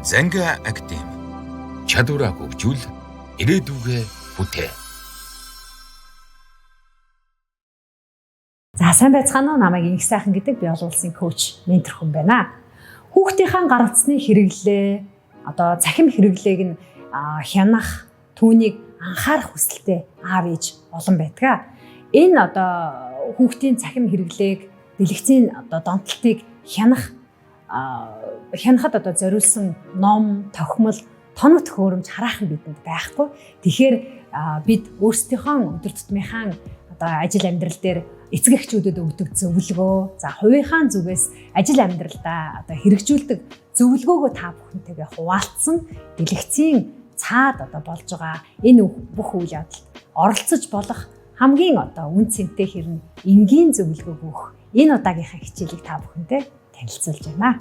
Занга академи чадвараа хөгжүүл, ирээдүгээ бүтээ. За сайн байцгаана уу? Намайг Инх сайхан гэдэг, би олон улсын коуч, ментор хүн байна. Хүүхдийнхаа гар утасны хэрэглээ, одоо цахим хэрэглээг нь хянах, түүнийг анхаарах хүсэлтэй аав ээж олон байдаг. Энэ одоо хүүхдийн цахим хэрэглээг, дэлгэцийн одоо донтолтыг хянахад одоо зориулсан ном, тохимол, тоног төхөөрөмж хараахан бидэнд байхгүй. Тэгэхээр бид өөрсдийнхөө өдөр тутмынхаа одоо ажил амьдрал дээр эцэг эхчүүдэд өгдөг зөвлөгөө, за хувийнхаа зүгээс ажил амьдралдаа одоо хэрэгжүүлдэг зөвлөгөөгөө та бүхэнтэйгээ хуваалцсан, дэлгэцийн цаад одоо болж байгаа энэ бүх үйл явдалд оролцож болох хамгийн одоо үн цэнтэй хэрнээ энгийн зөвлөгөөг өгөх энэ удаагийнхаа хичээлийг та бүхэнтэй танилцуулж байна.